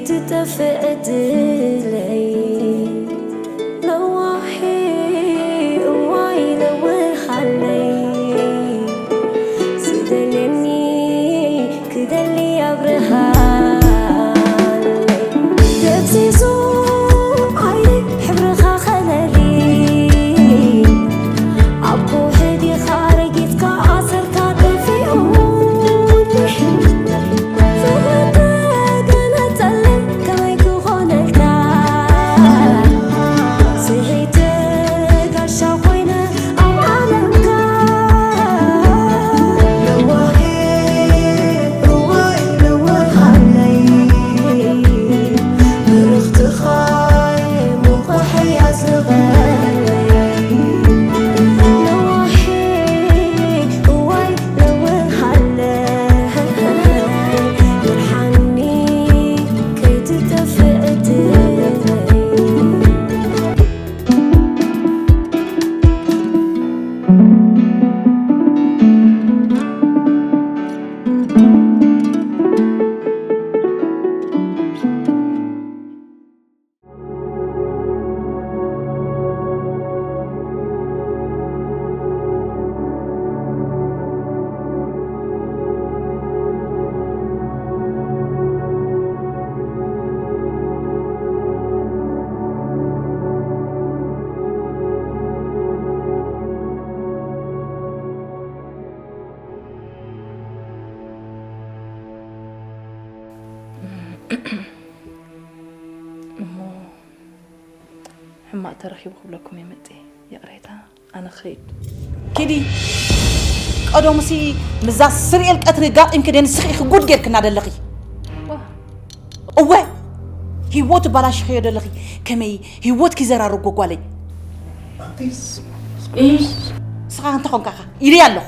ትጠፍእ ዕድለይ ለዋሂ እዋይ ለውሃለይ ዝደልየኒ ክደሊ ኣብርሃለይ ደብዚዙ ዓይነይ ሕብርኻ ከለሊ ኣብ ከውሒ ዲኻ ረጊጽካ ኣሰርካ ጠፊኡኒ ፍቕሪ ተገነጸለይ ከመይ ክኾነልካ ስሒተ ጋሻ ኮይነ ኣብ ዓለምካ ለዋሂ እዋይ ለዋሃለይ ብርኽትኻ እሞ ሕማቕ ተረኺቡ ክብለኩም እየ መጽየ። ይቕሬታ፣ ኣነ ክኸይድ። ኪዲ። ቀደሙሲ ምስዛ ስርኤል ቀትሪ ጋጢምኪ ደንስኺ ኢኺ ጉድ ጌርክና ደለኺ። ዋ። እወ፣ ህይወት ባላሽኽዮ ደለኺ። ከመይ ህይወትኪ ዘራርጎ ጓለይ። ኣንቲስ፣ ንስኻ እንታይ ኾንካ ኢኻ? ኢለያ ኣለኹ።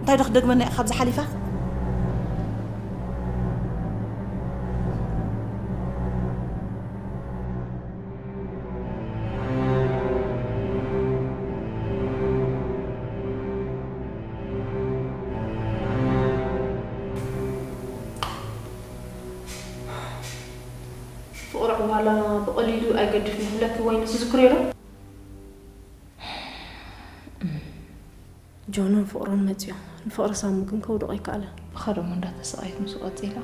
እንታይ ዶ ክደግመና እየ ካብዚ ሓሊፋ? ፍቕሪ ዕዋላ ብቐሊሉ ኣይገድፍን ይብለኪ ወይ ንሱ ዝክርዮ ዶ? ጆኖን ፍቕሮን መጺኦም። ንፍቕሪ ሳሚ ግን ከውድቖ ኣይከኣለን። ብኸደሞ እንዳተሰቓየት ምስኡ ቀጺላ።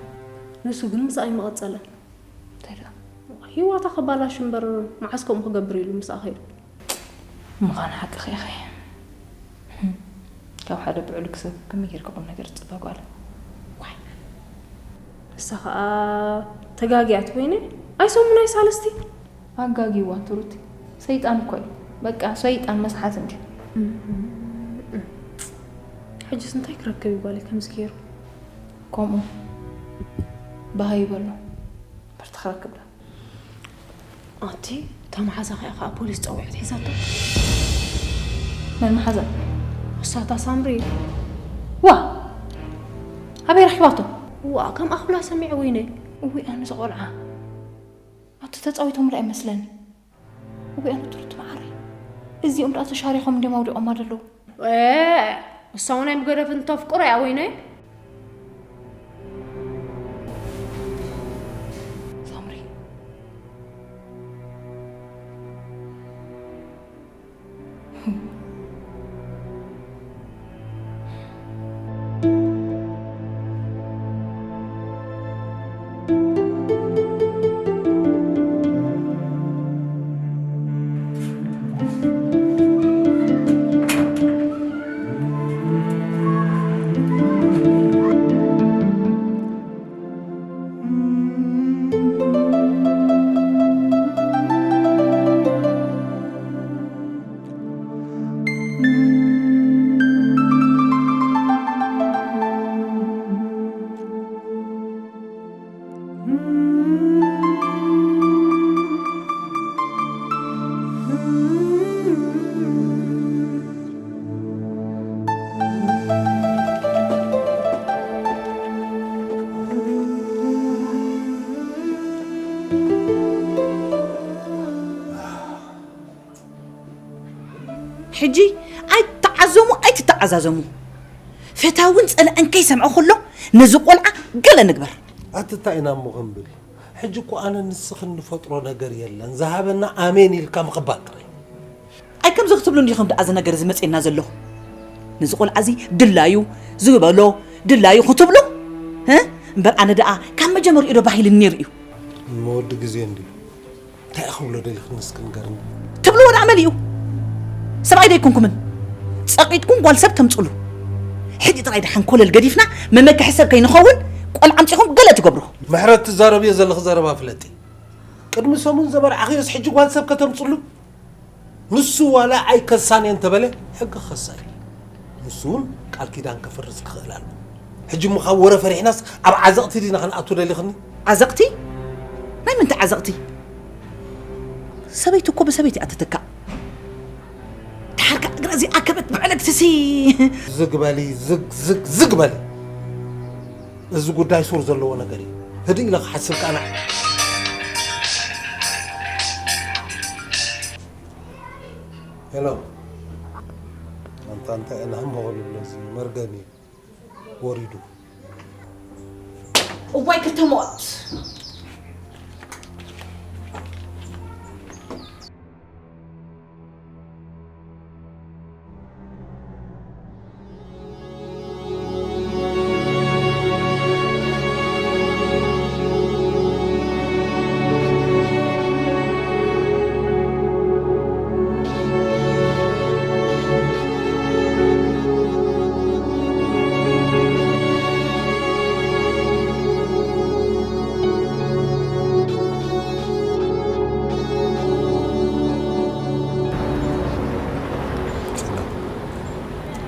ንሱ ግን ምስኣ ኣይመቐጸለን። እንታይ ደኣ? ህይወታ ከባላሽ እምበር መዓስ ከምኡ ክገብር ኢሉ ምስኣ ከይዱ። ምዃን ሓቅኺ ኢኺ። ካብ ሓደ ብዕሉግ ሰብ ከመይ ጌርካ ቁም ነገር ትጽበ ጓል? ዋይ። ንሳ ኸኣ ተጋጊያት ወይነ። ኣይ ሰሙን ኣይ ሳልስቲ። ኣጋጊዋ ትሩቲ። ሰይጣን እኮ እዩ። በቃ ሰይጣን መስሓት እንዲ። ሕጅስ እንታይ ክረክብ እዩ ጓለይ ከምዚ ገይሩ? ከምኡ። በሃይ በሎ። በርቲ ክረክብ ዶ? ኣቲ፣ እታ መሓዛ ከኣ ከኣ ፖሊስ ጸዊዑ ሒዛቶ። መን መሓዛ? እሳታ ሳምሪ። ዋ! ኣበይ ረኺባቶ? ዋ፣ ከም ኣኹላ ሰሚዐ ወይነይ። እዊ፣ ኣነ ዝቖልዓ። ኣቲ ተጻዊቶምላ ይመስለኒ። እዊ፣ ኣነ ትሩት መዓረይ። እዚኦም ደኣ ተሻሪኾም እንዲዮም ኣውዲቖማ ደለዉ። ኤ፣ እሳ እውን ኣይምገደፍን ተፍቅሮ እያ ወይነይ። ሳምሪ። ሕጂ ኣይትተዓዘሙ፣ ኣይትተዓዛዘሙ። ፈታውን ጸላእን ከይሰምዖ ከሎ ነዚ ቆልዓ ገለ ንግበር። ኣቲ እንታይ ኢና እሞ ክንብል? ሕጂ እኮ ኣነ ንስኽን ንፈጥሮ ነገር የለን፣ ዝሃበና ኣሜን ኢልካ ምቕባል ጥራይ። ኣይ ከምዚ ክትብሉ እንዲኹም ደኣ እዚ ነገር እዚ መፅየና ዘሎ። ነዚ ቆልዓ እዚ ድላዩ ዝበሎ ድላዩ ክትብሉ፣ እ? እምበር ኣነ ደኣ ካብ መጀመሪኡ ዶ ባሂልኒ ነይሩ እዩ። መወዲ ግዜ እንድዩ። እንታይ ክብሎ ደሊኽኒ እስኪ ንገርኒ። ትብልዎ ደኣ መሊኡ። ሰብኣይ ዶ ኣይኮንኩምን? ጸቒጥኩም ጓል ሰብ ተምጽሉ። ሕጂ ጥራይ ደሓን ኮለል ገዲፍና መመክሒ ሰብ ከይንኸውን ቆልዓ ኣምጺኹም ገለ ትገብሩ። ምሕረት ትዛረብዮ ዘለኺ ዘረባ ፍለጢ። ቅድሚ ሰሙን ዘመርዓኽዮስ ሕጂ ጓል ሰብ ከተምጽሉ? ንሱ ዋላ ኣይከሳን እየ እንተበለ ሕጊ ክኸሳ እዩ። ንሱ እውን ቃል ኪዳን ከፍርስ ክኽእል ኣሎ። ሕጂ እሞ ካብ ወረ ፈሪሕናስ ኣብ ዓዘቕቲ ዲና ክንኣቱ ደሊኽኒ? ዓዘቕቲ? ናይ ምንታይ ዓዘቕቲ? ሰበይቲ እኮ ብሰበይቲ እያ ትትካእ። ደሓር ከኣ እግራ እዚኣ ከበት ብዕለትሲ። ዝግ በሊ፣ ዝግ፣ ዝግ፣ ዝግ በሊ። እዚ ጉዳይ ሱር ዘለዎ ነገር እዩ። ህድእ ኢለ ክሓስብ ከኣ ንዓ። ሄሎ። ኣንታ እንታይ ኢና እሞ ክብሎ እዚ መርገም እዩ ወሪዱ። እዋይ ክልተ ሞት።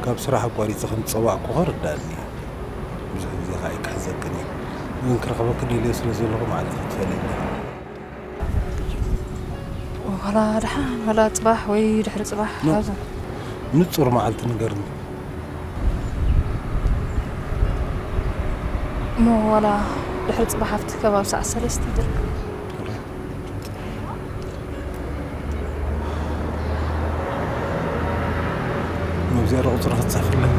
ካብ ስራሕ ኣቋሪጸ ከም ዝጸዋዕኩ ክርዳእኒ እዩ። ብዙሕ ግዜ ከኣ ኣይክሕዘክን እዩ። ግን ክረኽበኪ ደልየ ስለ ዘለኹ መዓልቲ ክትፈልየኒ። ዋላ ደሓን፣ ዋላ ጽባሕ ወይ ድሕሪ ጽባሕ ኖ። ካብዛ። ንጹር መዓልቲ ንገርኒ። እሞ ዋላ ድሕሪ ጽባሕ ኣብቲ ከባቢ ሰዓት ሰለስተ ይደርክ። መብዚኣ ቁጽሪ ክትጽሕፍለይ።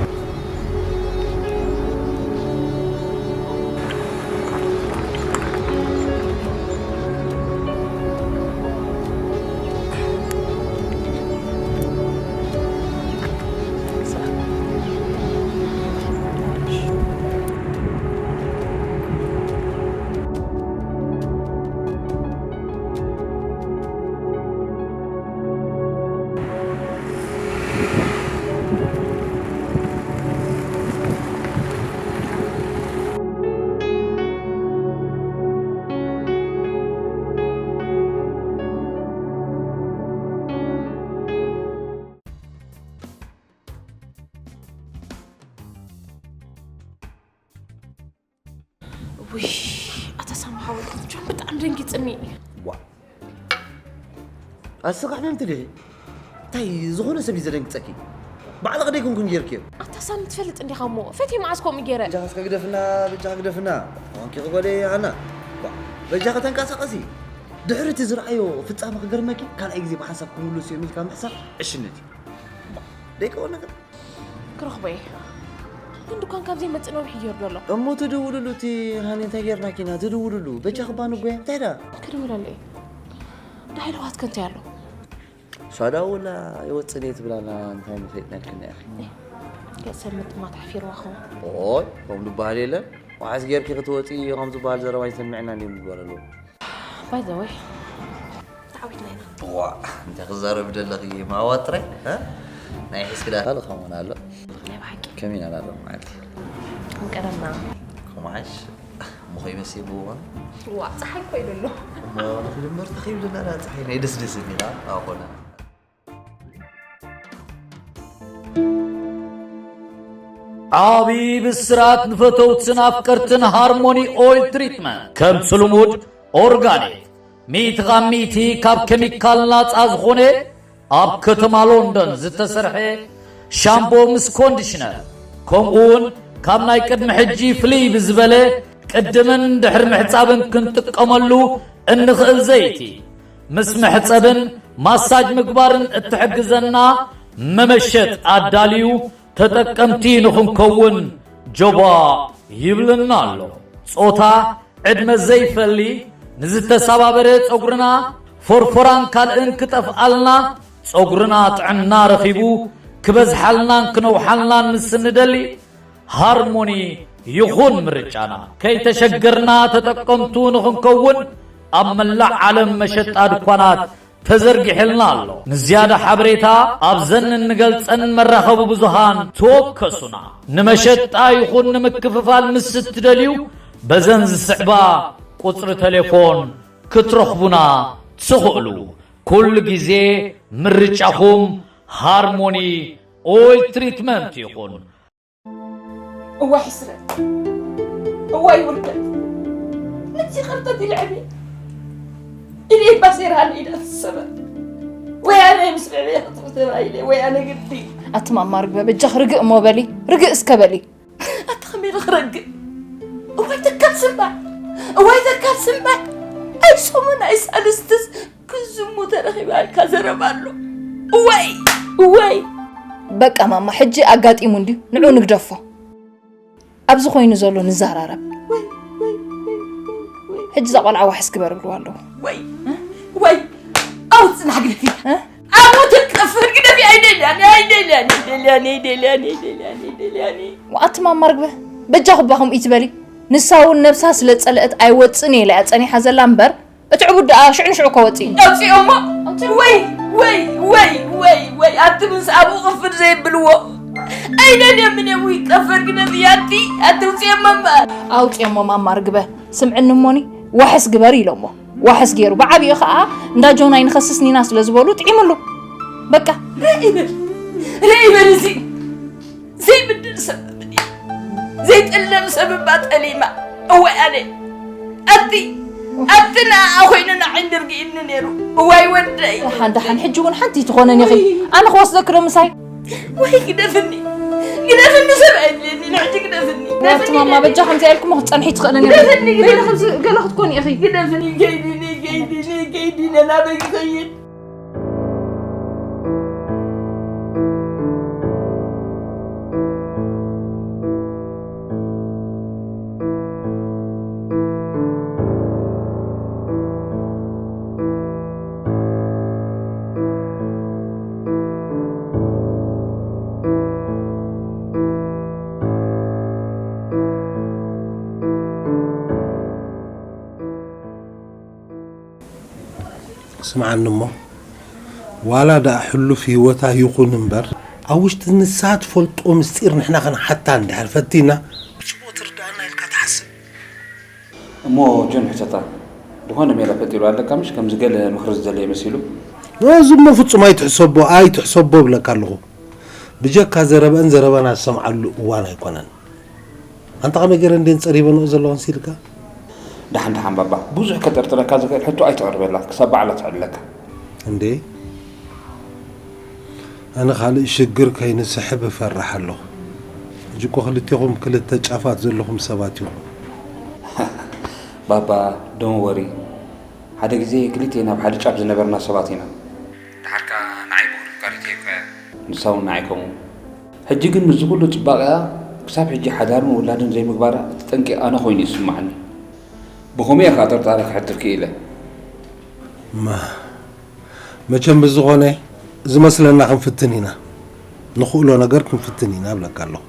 ውይ፣ ኣታ ሳሚ ሓወይ፣ ጆን ብጣዕሚ ደንጊጽኒ። ዋ። ኣስኻ ሕመምቲ ዲኺ? እንታይ ዝኾነ ሰብ እዩ ዘደንግጸኪ? ባዕልኺ ደይኮንኩን ጌርክዮ። ኣታ ሳሚ ትፈልጥ እንዲኻ እሞ፣ ፈትየ መዓስ ከምኡ ገይረ? በጃኻ እስከ ግደፍና፣ በጃኻ ግደፍና። ኦንኪ ክበለ ሃና። ዋ፣ በጃኻ ተንቀሳቐሲ። ድሕሪ እቲ ዝረኣዮ ፍጻመ ክገርመኪ፣ ካልኣይ ግዜ ብሓንሳብ ክምለስ እዮም ኢልካ ምሕሳብ ዕሽነት እዩ። ደይከውን ነገር። ክረኽቦ እየ። ግን ድኳን ካብ ዘይመጽእ ነዊሕ እዩ ገይሩ ዘሎ። እሞ ትድውልሉ እቲ ሃኒ እንታይ ጌርናኪ ኢና ትድውልሉ? በጃኺ ባንጎያ እንታይ ዳ? ክድውለሉ እየ። ደሓይ ለዋት ከ እንታይ ኣሎ? እሷ ዳ ወላ ይወጽእ እየ ትብላና እንታይ ምፈጥነልክና ኢኺ? ገጽ ሰብ ምጥማት ሓፊርዋ ኸውን። ኦይ፣ ከምኡ ዝበሃል የለን። ዋሕስ ጌርኪ ክትወጺ ከም ዝበሃል ዘረባ ይሰምዕና እንዲዮም ዝበሃል ኣለዉ። By the way፣ ተዓዊትና ኢና። ዋ፣ እንታይ ክዛረቢ ደለኺ? ማዋ ጥራይ፣ እ? ናይ ሒዝኪ ዳ ካልእ ከማን ኣሎ? ናይ ብሓቂ። ከመይ ኢና ዳ ሎም መዓልቲ? ከም ቀደምና። ከምዓሽ፣ እሞ ከይመሲ ብእዋኑ? ዋ፣ ጸሓይ እኮ እዩ ዘሎ። እሞ ንኽድምር ተኺብልና ዳ ጸሓይ ናይ ደስደስ እንዲኻ፣ ኣኾና። ዓቢ ብስራት ንፈተውትን ኣፍቀርትን ሃርሞኒ ኦይል ትሪትመንት። ከምቲ ልሙድ ኦርጋኒክ፣ ሚእቲ ካብ ሚእቲ ካብ ኬሚካል ናጻ ዝኾነ ኣብ ከተማ ሎንዶን ዝተሰርሐ ሻምቦ ምስ ኮንዲሽነር፣ ከምኡ እውን ካብ ናይ ቅድሚ ሕጂ ፍልይ ብዝበለ ቅድምን ድሕሪ ምሕጻብን ክንጥቀመሉ እንኽእል ዘይቲ፣ ምስ መሕጸብን ማሳጅ ምግባርን እትሕግዘና መመሸጥ ኣዳልዩ ተጠቀምቲ ንኽንከውን ጆባ ይብለና ኣሎ። ጾታ፣ ዕድመ ዘይፈሊ፣ ንዝተሰባበረ ጸጉርና ፎርፎራን ካልእን ክጠፍኣልና፣ ጸጉርና ጥዕና ረኺቡ ክበዝሓልናን ክነውሓልናን ምስ እንደሊ፣ ሃርሞኒ ይኹን ምርጫና። ከይተሸገርና ተጠቀምቱ ንኽንከውን ኣብ መላእ ዓለም መሸጣ ድኳናት ተዘርጊሕልና ኣሎ። ንዝያዳ ሓበሬታ ኣብዘን እንገልጸን መራኸቢ ብዙሃን ተወከሱና። ንመሸጣ ይኹን ንምክፍፋል ምስ እትደልዩ በዘን ዝስዕባ ቁጽሪ ቴሌፎን ክትረኽቡና ትኽእሉ። ኩሉ ግዜ ምርጫኹም ሃርሞኒ ኦይል ትሪትመንት ይኹን። እዋይ ሕስረት፣ እዋይ ውርደት፣ ነዚ ኸርተት ኢለ ዕብየ ኢደይ ባሴራ ኢዳ ትሰበር። ወይ ኣነ ምስ ዕብየ ክጥፍ ተባሂለ ወይ ኣነ ግዲ። ኣቲ ማማ ርግበ በጃኽ ርግእ እሞ በሊ፣ ርግእ እስከ በሊ። ኣቲ ኸመይ ኢለ ክረግእ? እዋይ ተካል ስምባዕ፣ እዋይ ተካል ስምባዕ። ኣይ ሰሙን ኣይ ሳልስትስ ክዝሙ ተረኺባ ኢልካ ዘረባ ኣሎ። እዋይ እዋይ። በቃ ማማ ሕጂ ኣጋጢሙ እንድዩ፣ ንዑ ንግደፎ። ኣብዚ ኮይኑ ዘሎ ንዘራረብ። ወይ ወይ ወይ ወይ ወይ። ሕጂ እዛ ቆልዓ ዋሕስ ግበር ብልዋ ኣለዉ። ወይ ወይ። ኣውፅና ግደፊ። እ? ኣብኡ ትቀፍር ግደፊ። ኣይደልያን ኣይደልያን ኣይደልያን ኣይደልያን ኣይደልያን ኣይደልያን። ኣቲ ማማ ርግበ በጃ ኩባ ከምኡ ይትበሊ። ንሳ እውን ነብሳ ስለ ጸልአት ኣይወፅን እየ ኢላ እያ ጸኒሓ ዘላ እምበር እቲ ዕቡድ ደኣ ሽዑ ንሽዑ እኮ ወፂኡ። ኣውፅኦሞ። ወይ ወይ ወይ ወይ። ኣቲ ምስ ኣብኡ ቅፍር ዘይብልዎ ኣይደልየምን እዮም። ይቀፈር ግደፊ። ኣቲ ኣቲ ውፅኦሞ እምበር። ኣውፅኦሞ ማማ ርግበ። ስምዕኒ እሞኒ ዋሕስ ግበር ኢሎሞ። ዋሕስ ገይሩ ብዓብዩ ኸዓ እንዳ ጆናይ ንኸስስ ኒና ስለ ዝበሉ ጥዒምሉ። በቃ። ርእ ይበል፣ ርእ ይበል። እዚ ዘይብድል ሰብ እምኒ ዘይጥለም ሰብ እባ ጠሊማ። እዋይ ኣነ ኣቲ ኣቲ ንኣ ኮይኑ ንዓይ ንርግእኒ ነይሩ። እዋይ ወደይ። ደሓን ደሓን፣ ሕጂ እውን ሓንቲ ትኾነን ኢኺ። ኣነ ክወስደኪ ዶ ምሳይ? ወይ ግደፍኒ፣ ግደፍኒ፣ ሰብ ኣይድልየኒ፣ ንሕጂ ግደፍኒ፣ ዋቲ ግደፍኒ፣ ማማ፣ በጃ ከምዚ ኢልኩም ክትጸንሒ ትኽእልን ኢኺ። ግደፍኒ፣ ገለ ግደፍኒ። ከምዚ፣ ገለ ክትኮኒ ኢኺ። ግደፍኒ፣ ከይድኒ፣ ከይድኒ፣ ከይድኒ፣ ናበይ ክኸይድ? ስምዓኒ እሞ፣ ዋላ ደኣ ሕሉፍ ህይወታ ይኹን እምበር፣ ኣብ ውሽጢ ንሳ ትፈልጦ ምስጢር ንሕና ክንሓታ እንድሕር ፈቲና፣ ብጽቡቕ ትርድኣና ኢልካ ትሓስብ? እሞ ጆን ሕተታ፣ ዝኾነ ሜላ ፈጢሩ ኣለካ ምሽ? ከምዚ ገለ ምኽሪ ዝደለየ መሲሉ። እዚ እሞ ፍጹም ኣይትሕሰቦ፣ ኣይትሕሰቦ እብለካ ኣለኹ። ብጀካ ዘረበአን ዘረባና ዝሰምዓሉ እዋን ኣይኮነን። ኣንታ ከመይ ገይረ እንዴን ጸሪበንኦ ዘለኹን ሲልካ? ደሓን ደሓን ባባ፣ ብዙሕ ከጠርጥረካ ዝኽእል ሕቶ ኣይተቕርበላ፣ ክሳብ ባዕላ ትዕለካ። እንዴ? ኣነ ካልእ ሽግር ከይንስሕብ እፈርሕ ኣለኹ። ሕጂ እኮ ክልቴኹም ክልተ ጫፋት ዘለኹም ሰባት ኢኹም። ባባ፣ don't worry። ሓደ ግዜ ክልቴና ኣብ ሓደ ጫፍ ዝነበርና ሰባት ኢና። ደሓር ከኣ ንዓይ ብኽልተ ቃሪተይ እኮ እያ። ንሳ እውን ንዓይ ከምኡ። ሕጂ ግን ምስዚ ኩሉ ጽባቐኣ ክሳብ ሕጂ ሓዳርን ውላድን ዘይምግባራ እቲ ጠንቂ ኣነ ኮይኑ ይስምዓኒ። ብኸመይ እየ ከኣ ጥርጣረ ክሕድር ክኢለ? እማ፣ መቸም ብዝኾነ ዝመስለና ክንፍትን ኢና። ንኽእሎ ነገር ክንፍትን ኢና እብለካ ኣለኹ።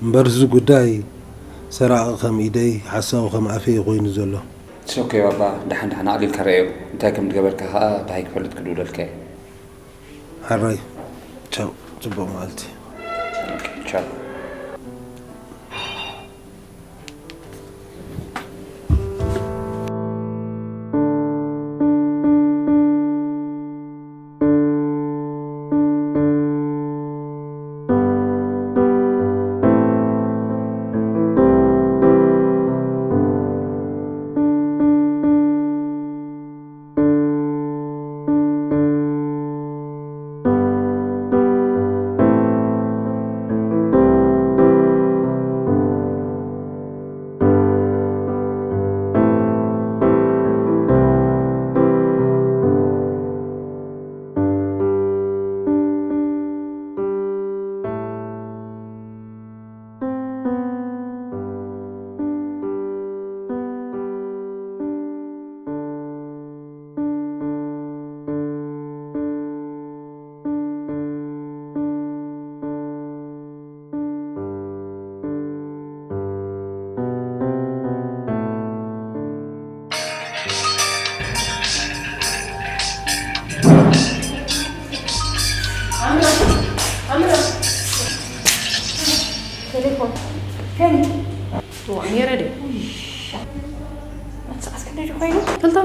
እምበር እዚ ጉዳይ ሰራቒ ከም ኢደይ፣ ሓሳዊ ከም ኣፈይ ኮይኑ ዘሎ። It's okay ባባ፣ ደሓን ደሓን ኣቕሊልካ ረኣዮ። እንታይ ከም ዝገበርካ ከኣ እንታይ ክፈልጥ ክድውለልካ እየ። ሕራይ፣ ቻው፣ ጽቡቕ መዓልቲ። ኦኬ፣ ቻው።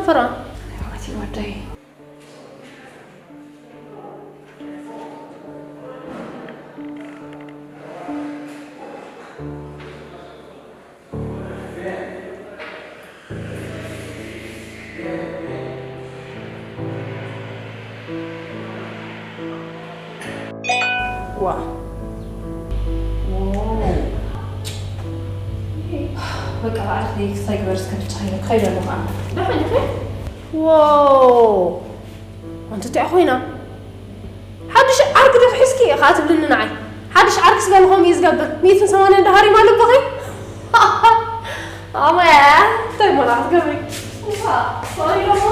ፍራ። ዋ። በቃ በዓል ክሳይ ግበር እስከ ብቻ ይለካ ይደለኻ። ደኸልከ? ዋው። ኣንቲ እንታይ ኮይና? ሓድሽ ዓርኪ ዶ ሒዝኪ ኢኻ ትብልኒ ንዓይ? ሓድሽ ዓርኪ ስገል ከምኡ እዩ ዝገብር። ሚእትን ሰማንያን ደሃር ይማልበኺ? ኣማያ፣ እንታይ ሞላ ክትገብሪ? እኻ፣ ሶሪ ዶሞ?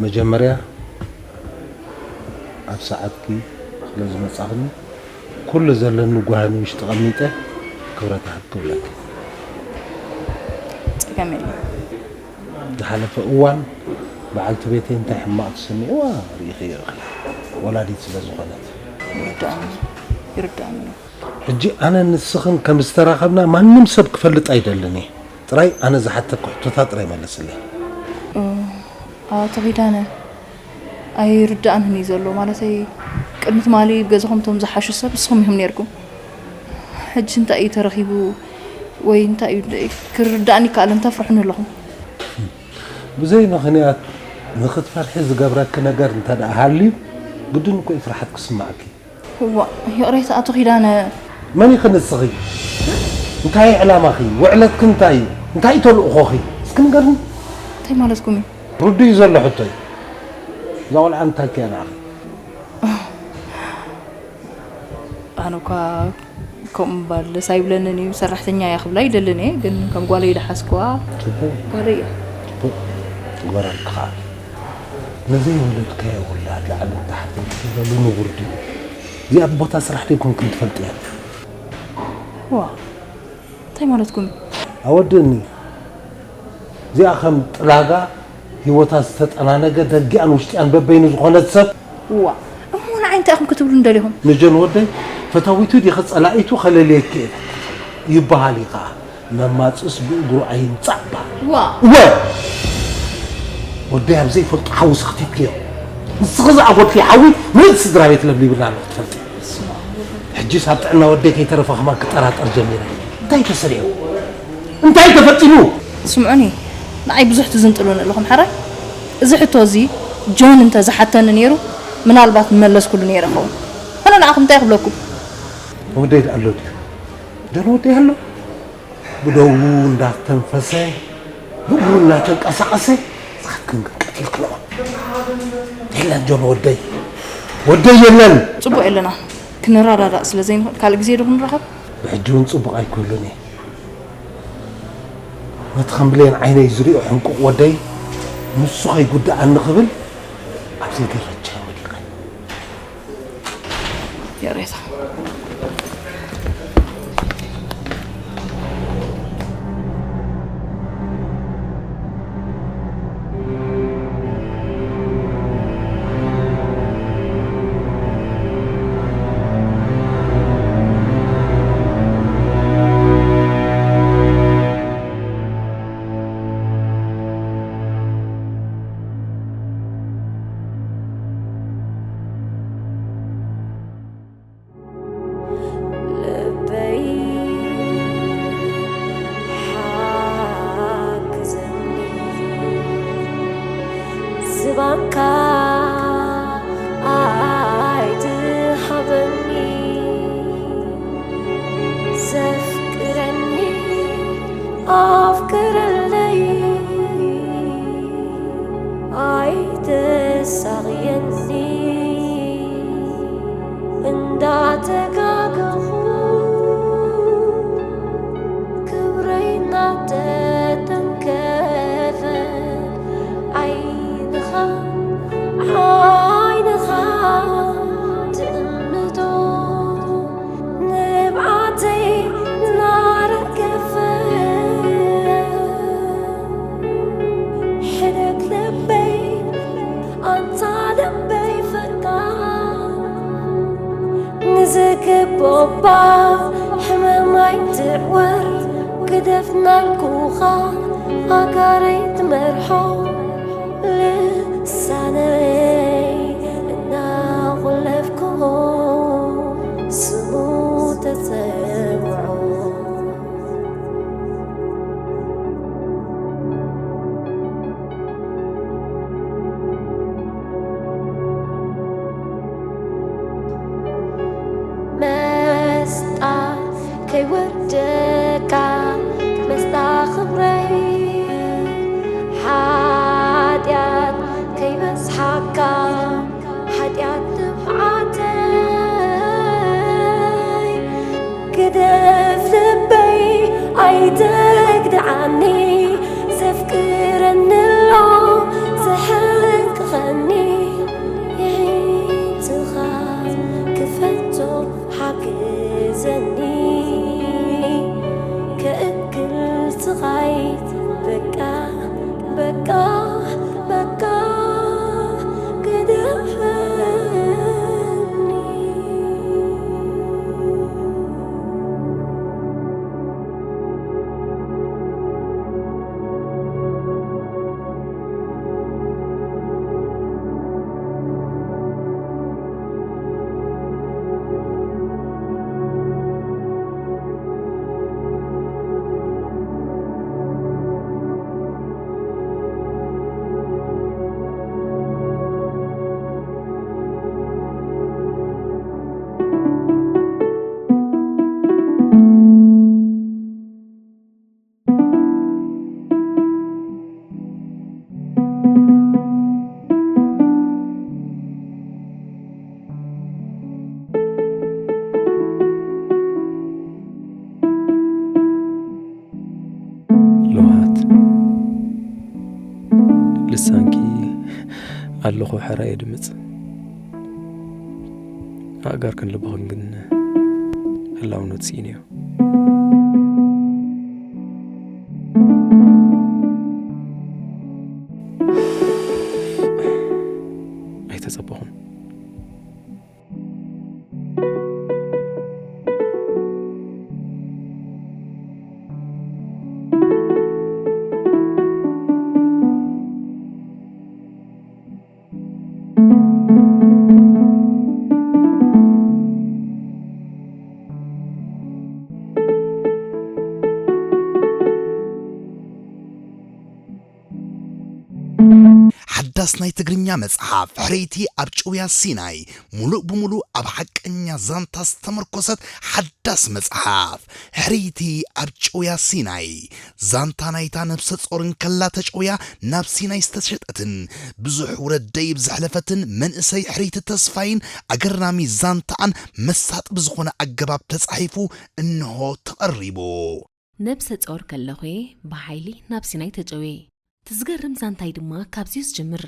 መጀመርያ ኣብ ሰዓትኪ ስለ ዝመጻኽኒ ኩሉ ዘለኒ ጓሂ ንውሽጢ ቀሚጠ ክብረት ሃብ ክብለኪ። ጸገም የለን። ዝሓለፈ እዋን በዓልቲ ቤተይ እንታይ ሕማቕ ተሰሚዕዋ ርኢኽዮ ኢኺ፣ ወላዲት ስለ ዝኾነት። ይርዳእኒ፣ ይርዳእኒ። ሕጂ ኣነ ንስኽን ከም ዝተራኸብና ማንም ሰብ ክፈልጥ ኣይደልን እየ። ጥራይ ኣነ ዝሓተኩ ሕቶታት ጥራይ መልስለይ። እ፣ ኣቶ ኪዳነ፣ ኣይርዳእንን እዩ ዘሎ። ማለተይ፣ ቅድሚ ትማሊ ገዛኹም እቶም ዝሓሹ ሰብ ንስኹም ኢኹም ነይርኩም። ሕጂ እንታይ እዩ ተረኺቡ ወይ እንታይ እዩ ክርዳእኒ ይከኣል? እንተፍርሑኒ ኣለኹም። ብዘይ ምኽንያት ንኽትፈርሒ ዝገብረኪ ነገር እንተ ደኣ ሃልዩ፣ ግድን እኮ እዩ ፍርሓት ክስምዓኪ። እዋ፣ ይቕሬታ ኣቶ ኪዳነ። መን ኢኺ ንስኺ? እንታይ እዩ ዕላማኺ? ውዕለትኪ እንታይ እዩ? እንታይ እዩ ተልእኾኺ? እስኪ ንገርኒ። እንታይ ማለትኩም እዩ? ርዱእ እዩ ዘሎ ሕቶይ። እዛ ቆልዓ እንታይ ከ እያ ንዓኺ? ኣነ እኳ ከምኡ ምባል ደስ ኣይብለንን እዩ። ሰራሕተኛ እያ ክብላ ኣይደልን እየ፣ ግን ከም ጓለይ ደሓዝኩዋ። ጽቡቕ። ጓለይ እያ። ጽቡቕ። ግበረልኪ ከኣ። ንዘይወለድካዮ ውላድ ላዕልን ታሕትን ከይበሉ ንቡር ድዩ? እዚኣ ቦታ ስራሕ ደይኮንክን ትፈልጥያ። ዋ፣ እንታይ ማለትኩም? ኣወድእኒ። እዚኣ ከም ጥላጋ ህይወታ ዝተጠናነገ ደጊኣን ውሽጢኣን በበይኑ ዝኾነት ሰብ። ዋ፣ እሞ ንዓይ እንታይ ኢኹም ክትብሉኒ ደሊኹም? ንጀን ወደይ ፈታዊቱ ዲኺ ጸላኢቱ ከለልየኪ እየ ይበሃል እዩ ከኣ። መማጽእስ ብእግሩ ኣይምጻእ በሃል። ዋ። እወ! ወደይ ኣብ ዘይፈልጦ ሓዊ ሰኽቲትክዮ። ንስኺ ዝኣጎድክዮ ሓዊ ምሉእ ስድራ ቤት ለብሊብና ኣሎ ክትፈልጢ። ሕጂስ ኣብ ጥዕና ወደይ ከይተረፈ ከማን ክጠራጠር ጀሚረ። እንታይ ተሰሪዑ? እንታይ ተፈጺሙ? ስምዑኒ፣ ንዓይ ብዙሕ ትዝንጥሉኒ ኣለኹም ሓራይ። እዚ ሕቶ እዚ ጆን እንተ ዝሓተኒ ነይሩ፣ ምናልባት ምመለስኩሉ ነይረ ኸውን። ኣነ ንዓኹም እንታይ ክብለኩም? ወደይ ኣሎ ድዩ? ደን ወደይ ኣሎ? ብደዉ እንዳተንፈሰ፣ ብእግሩ እናተንቀሳቐሰ፣ ንስኻትክን ግን ቀቲልክንኦ። የለን ጆን ወደይ። ወደይ የለን። ጽቡቕ የለና። ክንረዳዳእ ስለ ዘይንኽእል ካልእ ግዜ ዶ ክንራኸብ? ብሕጂ እውን ጽቡቕ ኣይኮሉን እየ። ነቲ ከም ብሌን ዓይነይ ዝሪኦ ሕንቁቕ ወደይ ንሱ ከይጉድኣኒ ክብል ኣብ ዘይገረጃ ይወድቐ። ይቕሬታ። ልበይ ሓግዘኒ፣ ዝባንካ ኣይትሃበኒ፣ ዘፍቅረኒ ኣፍቅረለይ። ኣይተሳቕየኒ እንዳተጋገኹ፣ ክብረይ እናተተንከፈ ዓይንኻ ኦባ ሕመም ኣይትዕወር፣ ግደፍ ናልኩኻ ኣጋረይ ትመርሖ። ልሳነይ እናቖለፍኩ ስሙ ተጸውዖ። መስጣ ከይወደካ መስጣ ክብረይ፣ ሓጢኣት ከይበዝሓካ ሓጢኣት ትብዓተይ። ግደፍ ልበይ ኣይተግድዓኒ፣ ዘፍቅረኒ ኣሎ ዘሕንቅኸኒ። የዒንትኻ ክፈቶ ሓግዘኒ፣ ከእክል ስቓይ በቃ፣ በቃ፣ በቃ፣ ግደፈኒ። ለውሃት ልሳንኪ ኣለኹ ሕራ የድምጽ፣ ኣእጋርክን ልብኽን ግን ህላውነት ስኢንዮ። ኣይተጸበኹን። ሓዳስ ናይ ትግርኛ መጽሓፍ ሕርይቲ ኣብ ጭውያ ሲናይ፣ ሙሉእ ብሙሉእ ኣብ ሓቀኛ ዛንታ ዝተመርኮሰት ሓዳስ መጽሓፍ። ሕርይቲ ኣብ ጭውያ ሲናይ፣ ዛንታ ናይታ ነብሰ ጾር እንከላ ተጨውያ ናብ ሲናይ ዝተሸጠትን ብዙሕ ውረድ ደይብ ዘሕለፈትን መንእሰይ ሕርይቲ ተስፋይን ኣገራሚ ዛንታኣን መሳጢ ብዝኾነ ኣገባብ ተጻሒፉ እንሆ ተቐሪቡ። ነብሰ ጾር ከለኹ'የ ብሓይሊ ናብ ሲናይ ተጨውየ። እቲ ዝገርም ዛንታይ ድማ ካብዚ'ዩ ዝጅምር።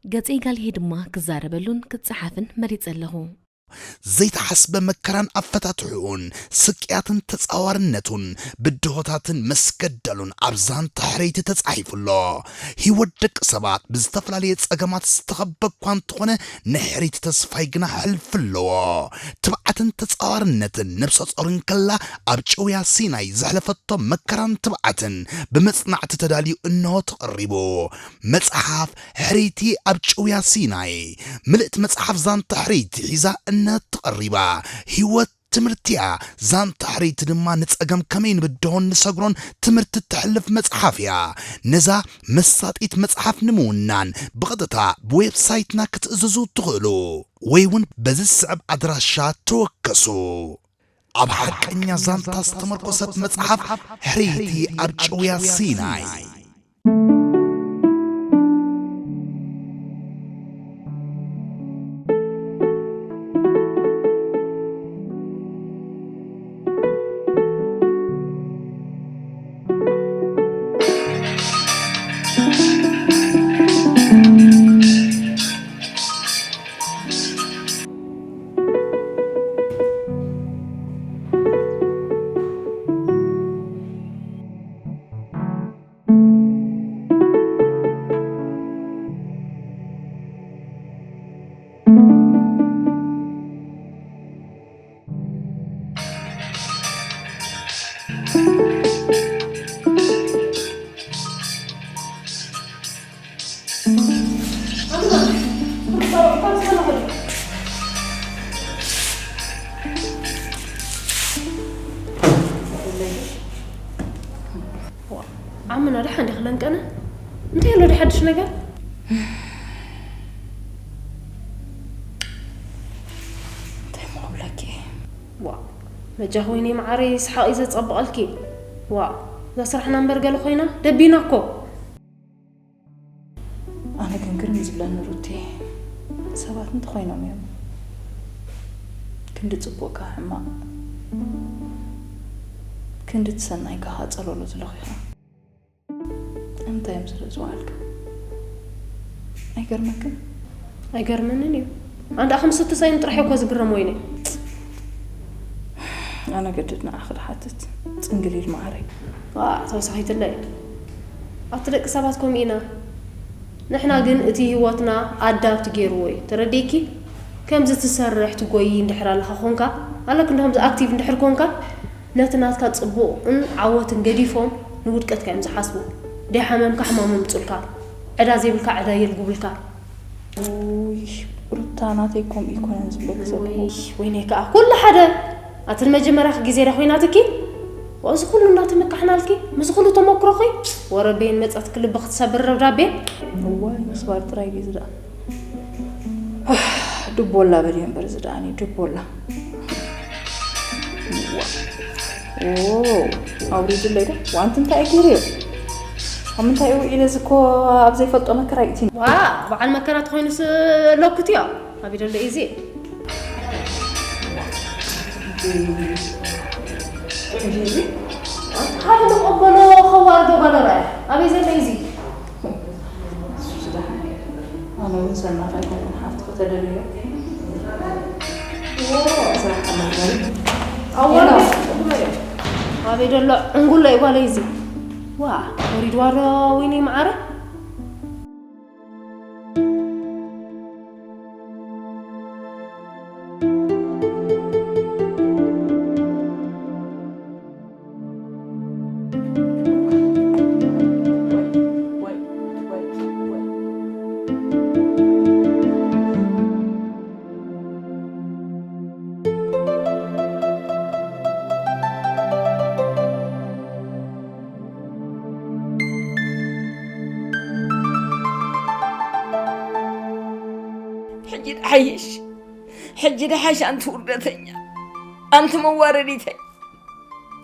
ገጸይ ጋልሄ ድማ ክዛረበሉን ክጸሓፍን መሪጸ ኣለኹ። ዘይተሓስበ መከራን ኣፈታትሕኡን፣ ስቅያትን ተጻዋርነቱን፣ ብድሆታትን መስገደሉን ኣብ ዛንታ ሕርይቲ ተጻሒፉ ኣሎ። ህይወት ደቂ ሰባት ብዝተፈላለየ ጸገማት ዝተኸበ እኳ እንተኾነ፣ ናይ ሕርይቲ ተስፋይ ግና ሕልፊ ኣለዎ። ትብዓትን ተጻዋርነትን ነብሰ ጾር እንከላ ኣብ ጭውያ ሲናይ ዘሕለፈቶ መከራን ትብዓትን ብመጽናዕቲ ተዳልዩ እንሆ ተቐሪቡ። መጽሓፍ ሕርይቲ ኣብ ጭውያ ሲናይ። ምልእቲ መጽሓፍ ዛንታ ሕርይቲ ሒዛ እነሆ ተቐሪባ። ህይወት ትምህርቲ እያ። ዛንታ ሕርይቲ ድማ ንጸገም ከመይ ንብድሆን ንሰግሮን ትምህርቲ እተሕልፍ መጽሓፍ እያ። ነዛ መሳጢት መጽሓፍ ንምውናን ብቐጥታ ብዌብሳይትና ክትእዝዙ ትኽእሉ፣ ወይ እውን በዚ ዝስዕብ ኣድራሻ ተወከሱ። ኣብ ሓቀኛ ዛንታ ዝተመርኮሰት መጽሓፍ ሕርይቲ ኣብ ጭውያ ሲናይ። ነገር እንታይ ምኸብለኪ? ዋ፣ መጃ ኮይኒ መዓረይ፣ ስሓቕ እዩ ዘጸብቐልኪ። ዋ፣ እዛ ስራሕና እምበር ገለ ኮይና ደቢና እኮ። ኣነ ግን ግርም ዝብለኒ ሩቴ፣ ሰባት እንተኾይኖም እዮም ክንዲ ጽቡቕካ ሕማቕ፣ ክንዲ ትሰናይካ ኸጸለሉ ዝለኺኻ። እንታይ እዮም ስለ ዝወዓልካ? ኣይገርመክን? ኣይገርመንን እዩ። ኣንዳ ከም ስቱ ሳይን ጥራሕ እኮ ዝግረም ወይነ። ኣነ ገድድ ንዓኺ ድሓትት፣ ጽንግሊል መዓረይ። ዋ፣ ተወሳኺትለይ። ኣብቲ ደቂ ሰባት ከምኡ ኢና። ንሕና ግን እቲ ህይወትና ኣዳፕት ገይርዎ እዩ። ተረዲእኪ? ከምዚ ትሰርሕ ትጎይ እንድሕር ኣለኻ ኮንካ፣ ኣለክ እንደ ከምዚ ኣክቲቭ እንድሕር ኮንካ፣ ነቲ ናትካ ጽቡቕን ዓወትን ገዲፎም ንውድቀትካ እዮም ዝሓስቡ። ደይ ሓመምካ ሕማም የምጹልካ። ዕዳ ዘይብልካ ዕዳ የልጉብልካ። ውይ፣ ሩታ ናተይ ከምኡ ይኮነን ዝብለኪ ዘለኹ። ውይ፣ ወይነይ ከኣ ኩሉ ሓደ። ኣቲ ንመጀመርያ ግዜ ዳ ኮይናትኪ? ወዚ ኩሉ እንዳተመካሕናልኪ፣ ምስ ኩሉ ተመክሮኺ፣ ወረ ቤን መጻትኪ ልቢ ክትሰብር ደብዳቤ? እዋይ፣ ምስባር ጥራይ ድዩ ዝደኣ? ድቦላ በልዮ እምበር ዝደኣኒ፣ ድቦላ። ኦ፣ ኣውሪድለይ ዶ? ዋንቲ እንታይ ገይረዮ? ኣብ ምንታይ ውዒለ እዚ እኮ ኣብ ዘይፈልጦ መከራ ይእቲኒ። ዋ፣ በዓል መከራ ተኾይኑስ ለኩትዮ። ኣበይ ደሎ እዩ እዚ? ሓደ ዝቐበሎ ከዋርዶ ባደራ እያ። ኣበይ ዘሎ እዩ እዚ? እሱ ዝደሓን። ኣነ እውን ሰናፍ ኣይኮንኩን፣ ሓፍቲ ከተደልዮ። ስራሕ ከማኽረኒ። ኣዋርዶ። ኣበይ ደሎ ዕንጉሎ እዩ ጓለይ እዚ? ዋ፣ ወሪድዋ ዶ ወይኒ መዓረ? ሕጂ ድሓይሽ፣ ሕጂ ድሓይሽ፣ ኣንቲ ውርደተኛ፣ ኣንቲ መዋረዲተይ።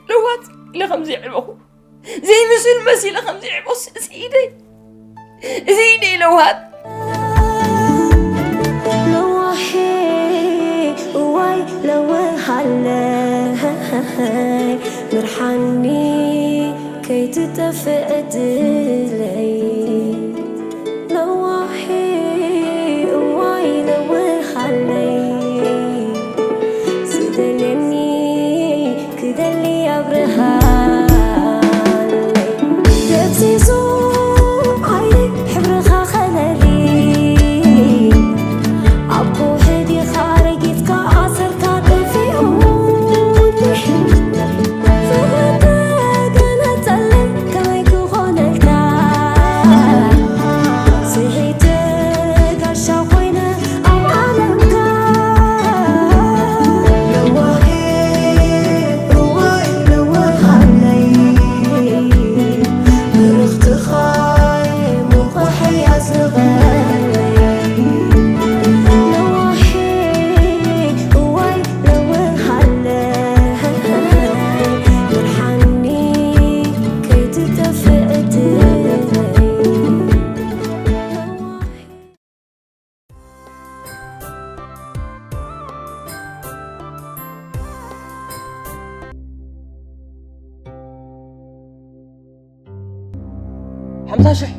ለዋት ኢለ ከምዚ ይዕበኹ፣ ዘይምስል መሲለ ከምዚ ይዕበስ፣ እዚ ኢደይ፣ እዚ ኢደይ ለዋት። ለዋሄ፣ እዋይ ለውሃለይ፣ ምርሓኒ ከይትጠፍእ ዕድለይ። ለዋሄ፣ እዋይ ለውሃለይ፣ ዝደልየኒ ክደሊ ኣብርሃለይ። ደብዚዙ ዓይነይ ሕብርኻ ከለሊ፣ ኣብ ከውሒ ዲኻ ረጊጽካ ኣሰርካ ጠፊኡኒ። ፍቕሪ ተገነጸለይ ከመይ ክኾነልካ? ስሒተ ጋሻ ኮይነ ኣብ ዓለምካ። ለዋሄ እዋይ ለዋሃለይ፣ ብርኽትኻ ሙቑሐይ ኣስርቐለይ። ለዋሄ እዋይ ለዋሃለይ፣ ብርሃኒ ከይትጠፍእ ዕድለይ። ሓምሳ ሽሕ።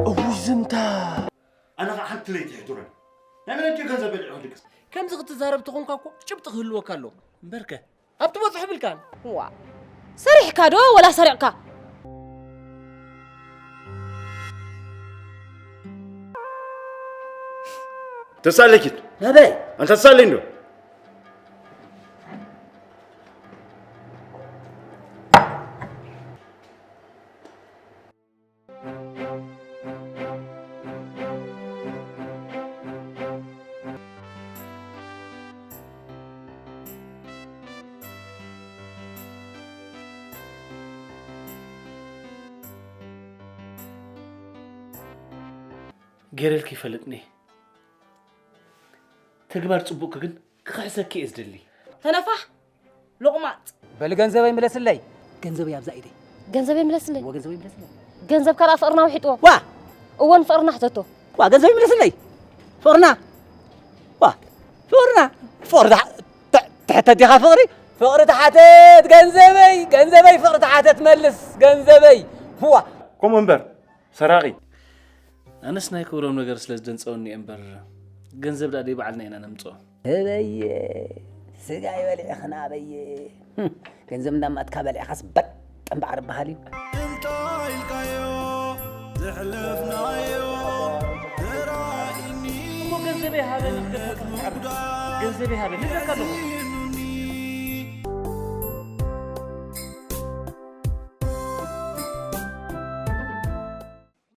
እውይ ዝምታ። ኣነ ኸዓ ሓንቲ ለይቲ የሕድረኒ። ናይ መን ድዩ ገንዘብ በሊዑ ክድቅስ? ከምዚ ክትዛረብ ተኾንካ እኮ ጭብጢ ክህልወካ ኣለዎ። እምበርከ ኣብ ትበጽሖ ብልካን። ዋ፣ ሰሪሕካ ዶ ወላ ሰሪቕካ? ተሳለኪት። ናበይ? ኣንታ ተሳለይ እንዶ። ገይረልኪ ይፈልጥኒ። ተግባር ጽቡቅኪ ግን ክኽሕሰኪ እየ ዝደሊ። ተነፋሕ ሎቕማጥ። በሊ ገንዘበይ ምለስለይ። ገንዘበይ ኣብዛ ኢደይ። ገንዘበይ ምለስለይ። እወ ገንዘበይ ምለስለይ። ገንዘብ ካልኣ ፍቕርና ውሒጥዎ። ዋ እወን ፍቕርና ሕተቶ። ዋ ገንዘበይ ምለስለይ። ፍቕርና ዋ ፍቕርና ፍቕሪ ትሕ- ትሕ- ትሕተት ዲኻ ፍቕሪ ፍቕሪ ተሓተት ገንዘበይ ገንዘበይ ፍቕሪ ተሓተት መልስ ገንዘበይ ዋ ከምኡ እምበር ሰራቒ ኣነስ ናይ ክብሮም ነገር ስለ ዝደንጸወኒ እየ እምበር ገንዘብ ዳኣ ደይ ባዕልና ኢና ነምጽኦ። እበየ ስጋይ በሊዕኽና በየ ህም፣ ገንዘብ እንዳማትካ በሊዕኻስ በጠም ባዕሪ በሃል እዩ እንታይ ኢልካዮ ዘሕለፍናዮ ተራእኒ እሞ ገንዘበይ ሃበኒ ገንዘበይ ሃበኒ ንገካ ኣለኹ።